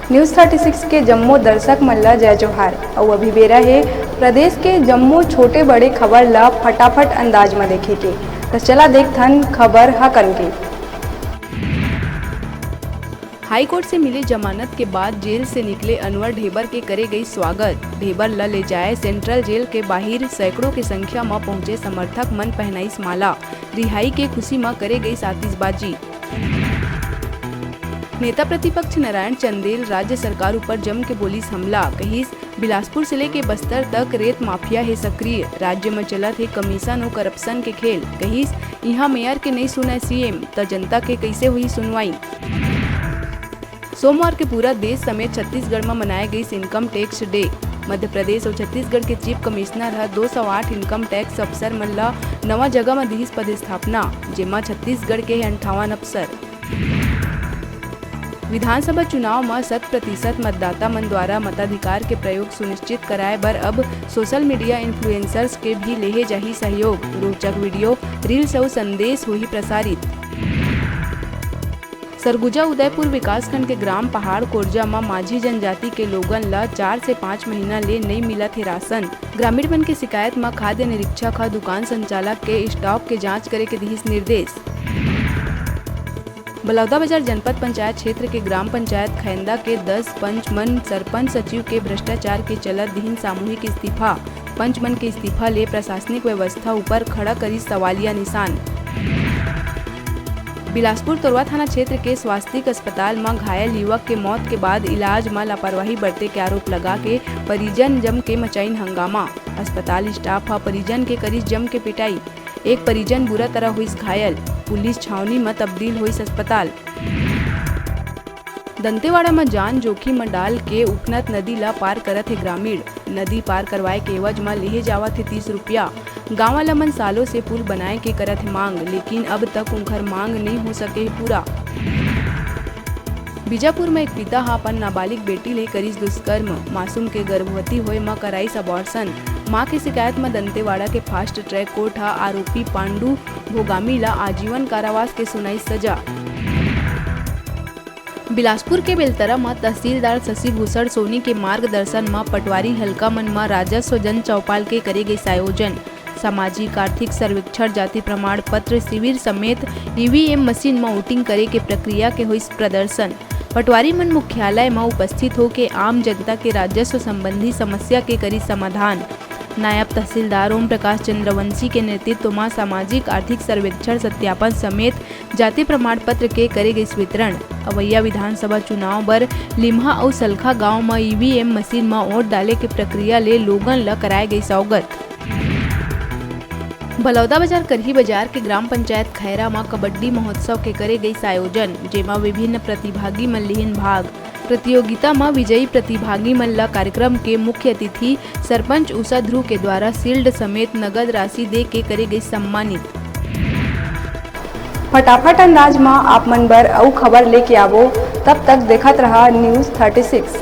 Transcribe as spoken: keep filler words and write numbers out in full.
News thirty six के जम्मो दर्शक मन ला जय जोहार। अउ अभी बेरा हे प्रदेश के जम्मो छोटे बड़े खबर ला फटाफट अंदाज म देखे के। त चला देखथन खबर ह कन के। हाई कोर्ट से मिले जमानत के बाद जेल से निकले अनवर ढेबर के करे गई स्वागत। ढेबर ल ले जाए सेंट्रल जेल के बाहिर सैकड़ों के संख्या म पहुंचे समर्थक मन पहनाइस माला। रिहाई के खुशी म करे गई आतिशबाजी। नेता प्रतिपक्ष नारायण चंदेल राज्य सरकार ऊपर जम के बोलिस हमला, कहिस बिलासपुर से लेके बस्तर तक रेत माफिया हे सक्रिय, राज्य म चलत हे कमीशन अउ करप्शन के खेल, कहिस इहां मेयर के नइ सुनय सीएम, त जनता के कइसे होही सुनवाई। सोमवार के पूरा देश समेत छत्तीसगढ़ म मनाए गइस income tax day. Madhya Pradesh अउ छत्तीसगढ़ के चीफ कमिश्नर ह दो सौ आठ इनकम टैक्स अफसर मन ल नवा जगह म दिहिस पदस्थापना, जेमा छत्तीसगढ़ के हे अंठावन अफसर। विधानसभा चुनाव म शत प्रतिशत मतदाता मन द्वारा मताधिकार के प्रयोग सुनिश्चित कराए बर अब सोशल मीडिया इन्फ्लुएंसर्स के भी लेहे जाही सहयोग। रोचक वीडियो, रील्स अउ संदेश होही प्रसारित। सरगुजा उदयपुर विकासखंड के ग्राम पहाड़ कोरजा म माझी जनजाति के लोगन ल चार से पाँच महीना ले नइ मिलत हे राशन। ग्रामीण मन के शिकायत म खाद्य निरीक्षक ह दुकान संचालक के स्टॉक के जांच करे के दिहिस निर्देश। बलौदाबाजार जनपद पंचायत क्षेत्र के ग्राम पंचायत खैंदा के दस पंच मन सरपंच सचिव के भ्रष्टाचार के चलत दिहिन सामूहिक इस्तीफा। पंच मन के इस्तीफा ले प्रशासनिक व्यवस्था ऊपर खड़ा करिस सवालिया निशान। बिलासपुर तोरवा थाना क्षेत्र के स्वास्तिक अस्पताल म घायल युवक के मौत के बाद इलाज म लापरवाही बरते के आरोप लगा के परिजन जम के मचाइन हंगामा। अस्पताल स्टाफ ह परिजन के करिस जम के पिटाई। एक परिजन बुरा तरह होइस घायल। पुलिस छावनी म तब्दील होइस अस्पताल। दंतेवाड़ा म जान जोखिम म डाल के उफनत नदी ल पार करत हे ग्रामीण। नदी पार करवाए के एवज म लेहे जावत हे तीस रुपया। गांव वाला मन सालों से पुल बनाए के करत हे मांग, लेकिन अब तक उंखर मांग नइ हो सके हे पूरा। बीजापुर म एक पिता ह अपन नाबालिग बेटी ले करिस दुष्कर्म, मासूम के गर्भवती होए म कराइस अबॉर्शन। मां के शिकायत म दंतेवाड़ा के फास्ट ट्रैक कोर्ट ह आरोपी पांडू भोगामी ल आजीवन कारावास के सुनाइस सजा। बिलासपुर के बेलतरा म तहसीलदार शशि भूषण सोनी के मार्गदर्शन म पटवारी हल्का मन म राजस्व जन चौपाल के करे गइस आयोजन। सामाजिक आर्थिक सर्वेक्षण, जाति प्रमाण पत्र शिविर समेत ईवीएम मशीन म वोटिंग करे के प्रक्रिया के होइस प्रदर्शन। पटवारी मन मुख्यालय म उपस्थित होके आम जनता के राजस्व संबंधी समस्या के करिस समाधान। नायब तहसीलदार ओम प्रकाश चंद्रवंशी के नेतृत्व म सामाजिक आर्थिक सर्वेक्षण, सत्यापन समेत जाति प्रमाण पत्र के करे गइस वितरण। अवइया विधानसभा चुनाव बर लिम्हा अउ सलखा गांव म ईवीएम मशीन म वोट डाले के प्रक्रिया ले लोगन ल कराए गइस अवगत। बलौदाबाजार करही बाजार के ग्राम पंचायत खैरा म कबड्डी महोत्सव के करे गइस आयोजन, जेमा विभिन्न प्रतिभागी मन लिहिन भाग। प्रतियोगिता म विजयी प्रतिभागी मन ल कार्यक्रम के मुख्य अतिथि सरपंच उषा ध्रुव के द्वारा शील्ड समेत नगद राशि दे के करे गइस सम्मानित। फटाफट अंदाज म आप मन बर अउ खबर लेके आवो, तब तक देखत रहा News thirty six।